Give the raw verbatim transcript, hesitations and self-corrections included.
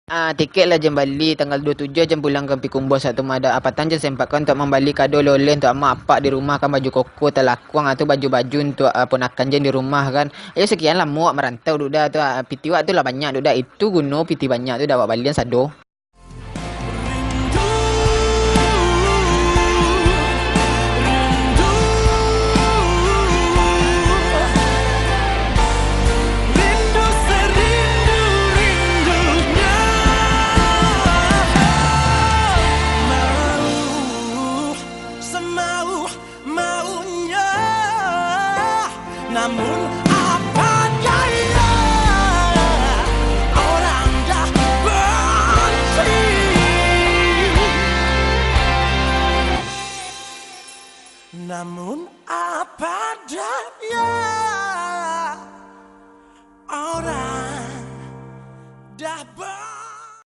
Ah, tikek lah jan bali, tanggal duo tujuah jan pulang ka Pikumbuah, sak tu mah ado apatan jan sempatkan untuak mambali kado oleh-oleh untuak amak apak di rumah, kan baju koko talakuang, ah, tu baju-baju untuak, ah, ponakan jan di rumah kan. Yo sakian lah muak marantau duk dah tu, ah, piti wak tu lah banyak duk dah, itu guno piti banyak tu dah wak balian sado.